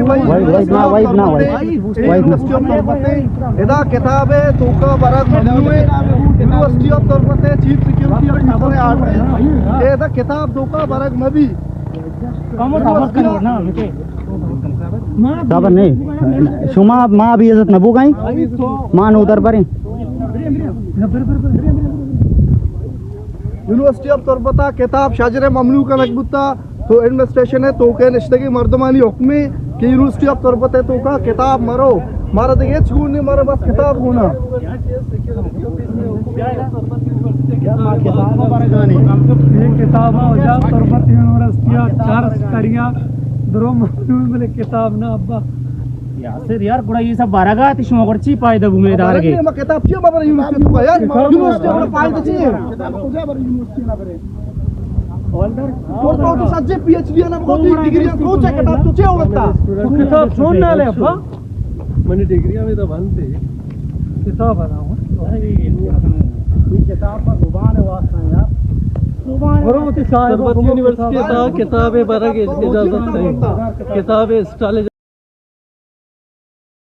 Voice, voice نہ، وائس نہ، voice. Voice نہ۔ یونیورسٹی آف تربت ءِ ادا کتاب ءِ توکا برگ ممنوع اِنت۔ یونیورسٹی آف تربت ءِ چیف سیکورٹی آفیسر ءِ آرڈر اِنت کہ ادا کتاب توکا برگ مبی۔ صبر نہیں، شما ما بھی عزت نہ بوگائیں، ما نو در بریں۔ یونیورسٹی آف تربت ءَ کتاب شجر ءَ ممنوع کنگ بوتا، تو ایڈمنسٹریشن ءِ توکا نشتگیں مردمانی حکمے کہ یونیورسٹی آف تربت ءِ توکا کتاب مرو، مارا دگہ ہچ گون نہیں، مارا بس کتاب گونا۔ یہ کتاب ءَ وجہ تربت یونیورسٹی ءَ چارس کریا درو ممنوع، بلے کتاب نہ ابا۔ یاسر یار، گڑا یہ سب بارگا تی شما گڑا چی فائدہ بو میں دارگے؟ ما کتاب چی بابا یونیورسٹی تو یار؟ یونیورسٹی ہمارا فائدہ چی ہے؟ کتاب کجا بر یونیورسٹی نہ برے؟ تو تو تو سچے پی ایچ ڈی نہ کو ڈگری تو چے کتاب تو چے ہوتا؟ کتاب سن نہ لے ابا۔ منی ڈگری ہمیں تو بند ہے۔ کتاب ہے نا۔ یہ کتاب پر زبان واسطہ یار۔ زبان۔ تربت یونیورسٹی تا کتاب برگ اجازت نہیں۔ کتاب اسٹال